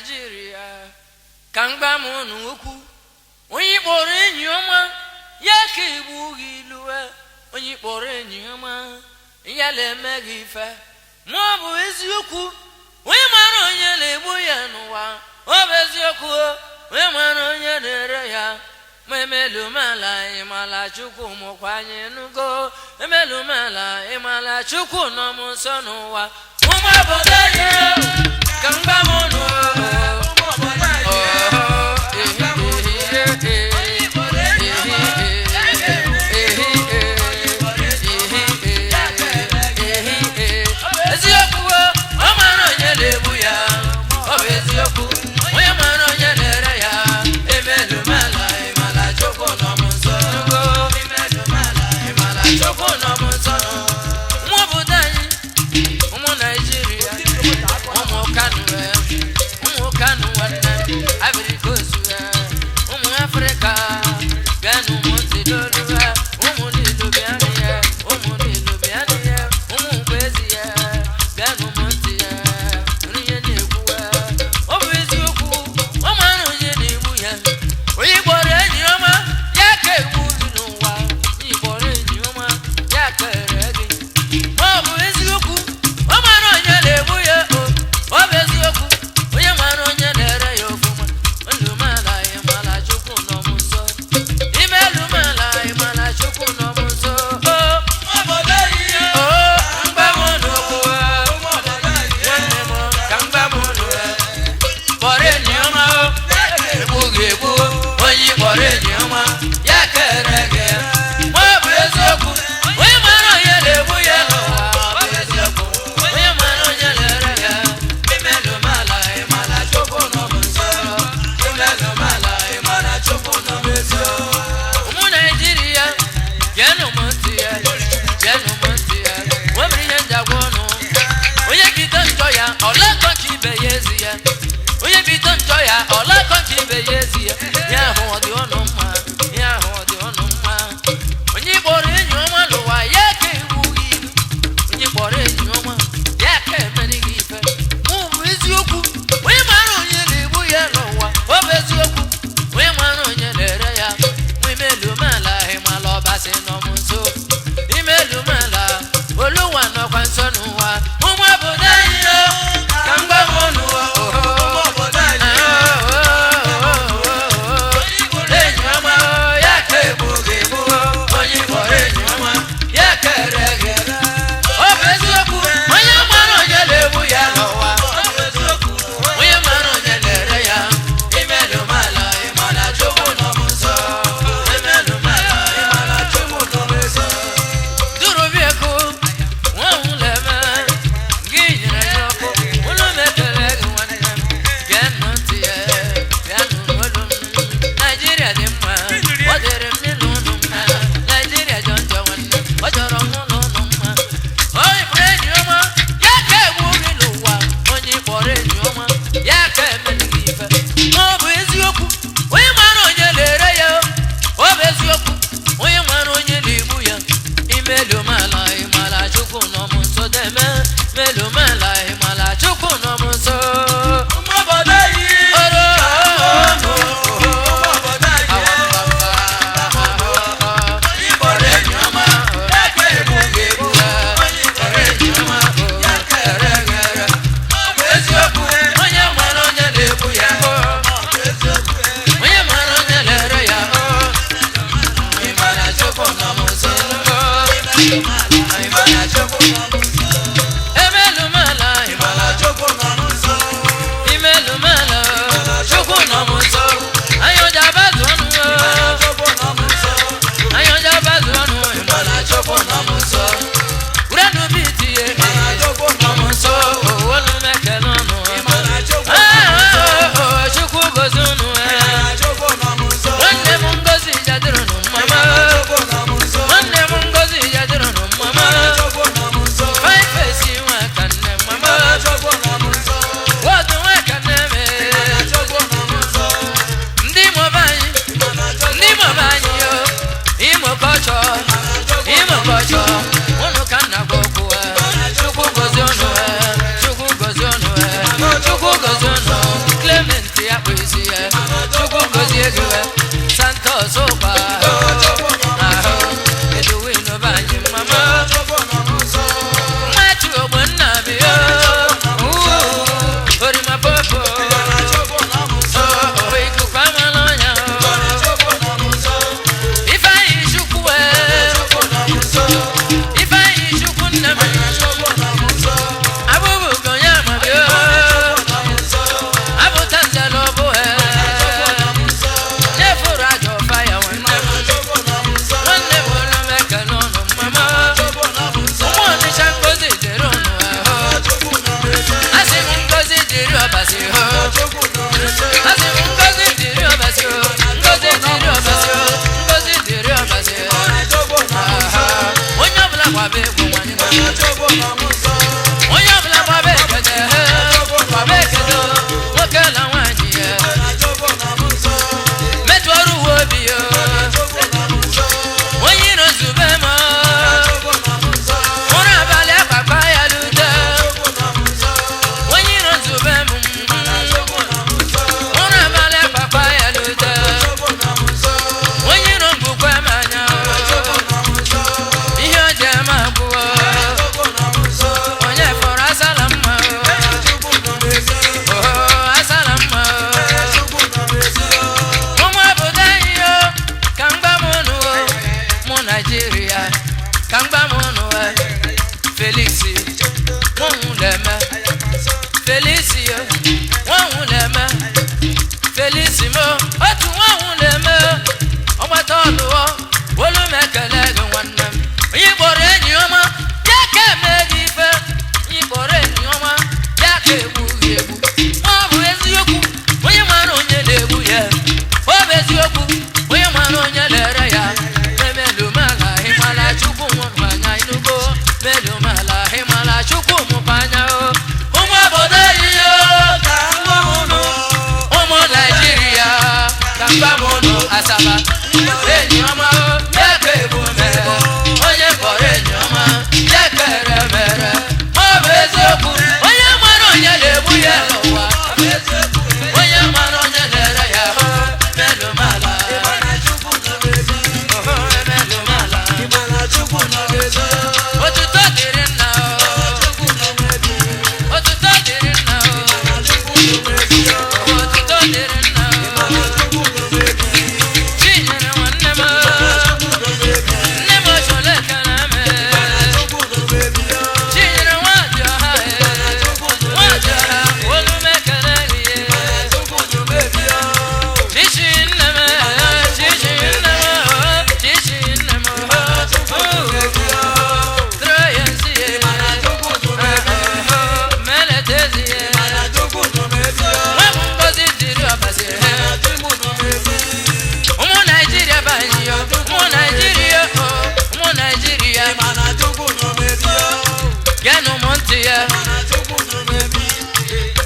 Naijiria, ka m gwa m unu okwu. Onye kpọrọ enyi ọma ya ka igbu gị iluwe, onye kpọrọ enyi ọma ya na-eme gị ife. Ma ọ bụ eziokwu, onye mara onye na-egbu ya n'ụwa. Ọ bụ eziokwu, onye mara onye na-ere ya. Ma emelumala ịmala Chukwu mụkwa anyị nugo. Emelumala ịmala Chukwu nọ m nsọ n'ụwa. Ụmụ obodo anyị, ka m gwa m unu. Ụmụ obodo anyị, ka m gwa m unu. Onye kpọrọ enyi ọma ya ga-eme gị. Onye kpọrọ enyi ọma ya ga-ere gị. Eziokwu, ọ mara onye na-egbu ya. Ọ bụ eziokwu, onye mara onye na-ere ya. Emelumala ịmala Chukwu nọ m nso. Emelumala ịmala Chukwu nọ m nso. Ụmụ obodo anyị, ụmụ Naijiria, ụmụ Kanu, ụmụ Kanu nwanne m, Ivory Coast, ụmụ Afrịka, bịanụ m ntị n'olu. Ụmụ niile bịanụ ya, ụmụ niile bịanụ ya, ụmụ mgbezi ya, bịanụ m ntị ya nụrụ ihe na-ekwu. Ọ bụ eziokwu, ọ mara onye na-egbu ya. Onye kpọrọ enyi ọma ya ka egbu gị n'ụwa. Onye kpọrọ enyi ọma ya ka ere gị. Ma ọ bụ eziokwu, ọ mara onye na-egbu ya. O ọ bụ eziokwu. Pọl olu m ekele gị nwanne m. Onye kpọrọ enyi ọma ya ka eme gị ife, onye kpọrọ enyi ọma ya ka egbu gị egbu. Ọ bụ eziokwu, onye mara onye na-egbu ya. Ọ bụ eziokwu, onye mara onye na-ere ya. Emelumala ịmala Chukwu mụrụ anya inugo. Melumala ịmala Chukwu mụkwa anya o. Ụmụ obodo ihe, ụmụ Naijiria, ka mba m ụnụ Asaba. Enyi ọma o, ya ka egbu mere. Onye kpọrọ enyi ọma ya ka ere mere. Ọ bụ eziokwu, onye mara onye na-egbu ya n'ụwa. Onye mara onye na-ere ya. Melumala, melumala. Otuto dịrị nna o, otuto dịrị nna o, otuto dịrị nna o. Chinyere nwanne m, nne m ochole ekele m. Chinyere nwaanyị ọha, nwaanyị ọha, olu m ekele gị. Chichi nne m, chichi nne m, chichi nne m. Troyensi, meletezi. Nwa m ngozi dịrị ọbasi. Ụmụ Naijiria banyị yo, ụmụ Naijiria o, ụmụ Naijiria. Geenụ m ntị ya.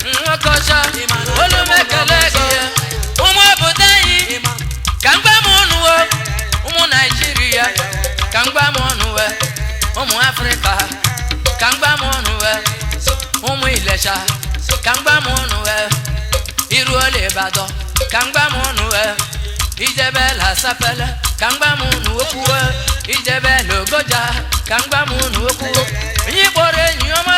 Nwoke ọcha, olu m ekele gị ya. Ụmụ obodo anyị, ka m gwa m unu o. Ụmụ Naijiria, ka m gwa m unu we. Ụmụ Afrịka, ka m gwa m unu we. Ụmụ Ilesha, ka m gwa m unu we. Iruola Ịbadọ, ka m gwa m unu we. Ijebela Sapele, ka m gwa m unu okwu we. Ijebela Ogoja, ka m gwa m unu okwu. Onye kpọrọ enyi ọma.